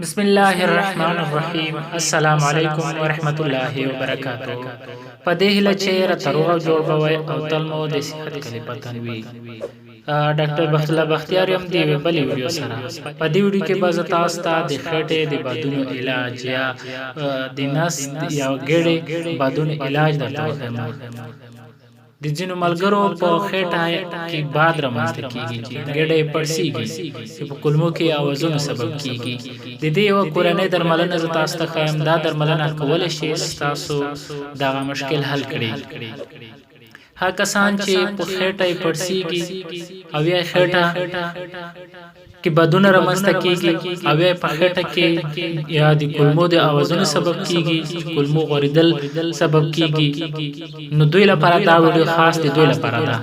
بسم الله الرحمن الرحیم. السلام علیکم ورحمت الله وبرکاتو. په دې هیله چې راته روغ او جوړ به وئ او تل مو د صحت کلي پتن وي. ډاکټر بخت الله بختیار یم د یوې بلې ویډیو سره. په دې ویډیو کې به زه تاسو ته د خېټې د بادونو علاج یا د نس یا ګېډې بادونو علاج درته وښیم. د ځینو ملګرو په خېټه کې باد رامنځته کېږي چې ګېډه یې پړسېږي، چې په کولمو کې اوازونو سبب کېږي. د دې یوه کورنۍ درملنه زه تاسو ته ښایم. دا درملنه کولی شي ستاسو دغه مشکل حل کړي. هغه کسان چې په خېټه یې پړسېږي او یا خېټه کې بادونه رامنځته کیږي او یا په خېټه کې یا د کولمو د اوازونو سبب کیږي، چې کولمو غوریدل سبب کیږي، نو دوی لپاره دا ویډیو خاص د دوی لپاره ده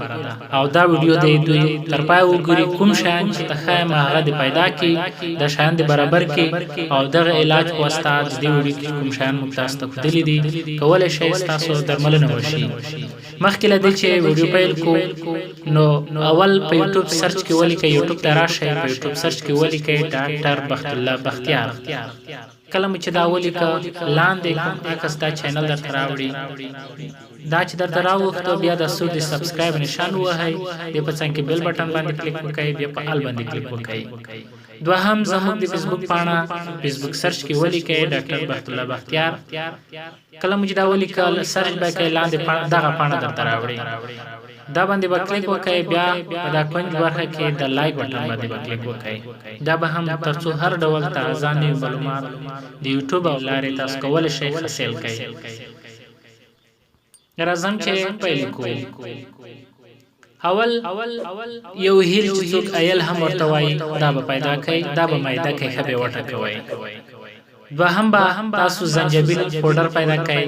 او دا ویډیو دی دوی تر پای وګوري. کوم شیان چې ته ښایم هغه د پیدا کی، د شیان د برابر کی او دغه علاج په واسطه د دې ویډیو کې کوم شیان موږ تاسو ته ښودلي دي، کولی شئ ستاسو درملنه وشي. مخکې له دې چې ویډیو پیل کو، نو اول په یوټیوب سرچ کې ولیکئ، یوټیوب ته راشئ، په یوټیوب سرچ کې ولیکئ ډاکټر بخت الله بختیار. کله مو چې دا ولیکه، لاندې کوم عکس دا چینل درته راوړي. دا چې درته راوښتو، بیا د سور د سبسکرایب نشان ووهئ، د په څنګ کې بیل بټن باندې کلیک وکړئ، بیا په ال باندې کلیک وکړئ. دوهم، زموږ د فیسبوک پاڼه، فیسبوک سرچ کې ولیکئ ډاکټر بخت الله بختیار. کله مو چې دا ولیکل، سرچ به کوئ، لاندې دغه پاڼه درته راوړي، دا باندې به کلیک وکړئ. بیا په دا کنج برخه کې د لایک بټن باندې به کلیک وکړئ. دا به هم ترڅو هر ډول تازه نوي معلومات د یوټیوب او لارې تاسو کولی شئ حاصل کړئ. راځم چې پیل کوو. اول یو هیل چې څوک ایل هم ورته وایي، دا به پیدا کړئ، دا به میده کړئ، ښه به وټکوئ. دوهم به تاسو زنجبیل پوډر پیدا کړئ.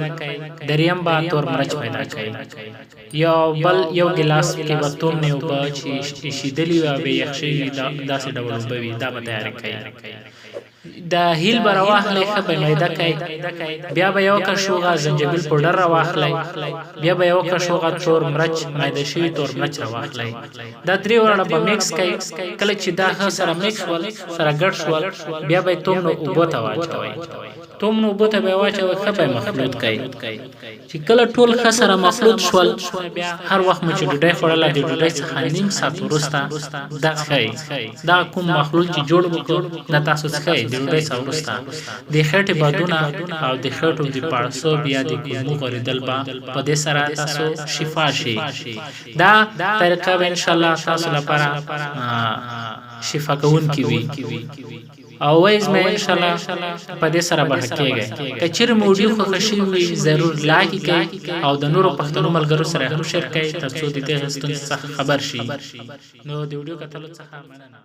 دریم به تور مرچ پیدا کړئ. یو بل یو ګلاس کې به توم اوبه چې ایشېدلي وي او بیا یخ شوي وي، داسې ډول اوبه وي، دا به تیارې کړئ. د هیل به راواخلئ، ښه به میده کړئ. بیا به یو کشوغه زنجبیل پوډر راواخلئ. بیا به یو کشوغه تور مرچ، میده شوي تور مرچ راواخلئ. دا درې واړه به میکس کړئ. کله چې دا ښه سره میکس شول، سره ګډ شول، بیا به یې تومنو اوبو ته واچوئ. تومنو اوبو ته به یې واچوئ، ښه به یې مخلوط کړئ. چې کله ټول ښه سره مخلوط شول، هر وخت مو چې ډوډۍ خوړله، د ډوډۍ څخه نیم ساعت وروسته دا څښئ. دا کوم مخلوط چې جوړ وکړو، دا تاسو څښئ د ډوډۍ څخه وروسته. د خېټې بادونه او د خېټو د پړسوب یا د کولمو غوریدل به په دې سره تاسو شفا شي. دا طریقه به انشاءالله تاسو لپاره شفا کوونکې وي او وایز مې انشاءالله په دې سره به ښه کېږئ. که چېرې مو ویډیو خوښه شوې وي، ضرور لایک کړئ او د نورو پښتنو ملګرو سره هم شیر کړئ، ترڅو د دغې ستونزې څخه خبر شي. نو د ویډیو کتلو څخه مننه.